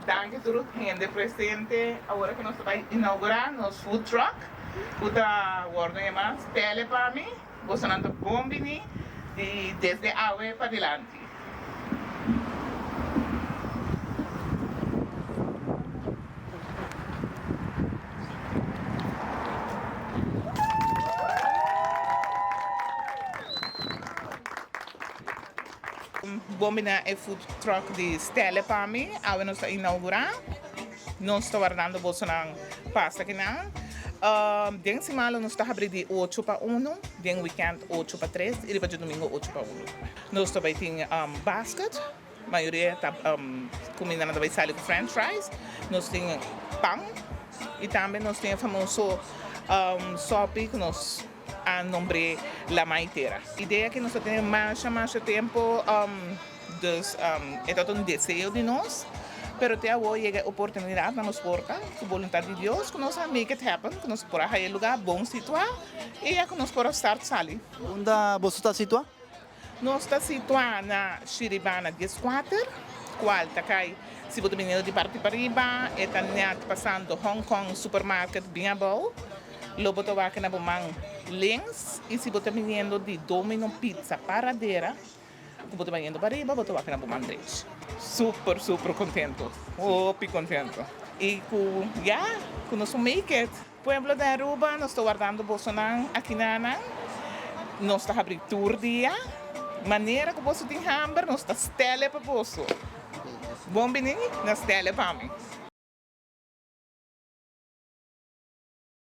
Danki tur hende presente awor ku nos ta bai inaugurá nos food truck ku ta wòrdu yamá Stèle pa mi. Bosonan ta bon bini di desde awe padilanti. Bon bini e food truck di Stelle pa mi. Awe nos ta inaugurá. Nos ta wardando bosonan pasa kinan. Den siman lo nos ta habri di ocho pa uno, den weekend ocho pa tres y riba djadumingo ocho pa uno. Nos ta bai tin basket, mayoria ta cumindanan ta bai sali cu french fries. Nos tin pan y tambe nos tin e famoso sopi cu nos a nombr'é La Maitera. Idea ki nos ta tene masha masha tempo dus e tabata un deseo di nos pero te awor yega e oportunidad na nos porta cu boluntad di Dios cu nos a make it happen cu nos por a haya e lugar bon situa y ya cu nos por a start sali. Unda boso ta situa? Nos ta situá na Shiribana dieskuater, kual ta kai si bo ta biniendo di parti pariba, e ta nèt pasando Hong Kong Supermarket bin abou, lo bo ta wak na bo man links, i si bo ta biniendo di Domino Pizza Paradera, ku bo ta biniendo pariba, bo ta wak na bo man drech. Super super kontento, hopi kontento i ku ya ku nos a make it. Pueblo di Aruba, nos ta wardando bosonan akinanan. Nos ta habri tur dia. Manera ku boso tin hamber, nos ta stèl'e pa boso. Bon bini na stèl'e pa mi.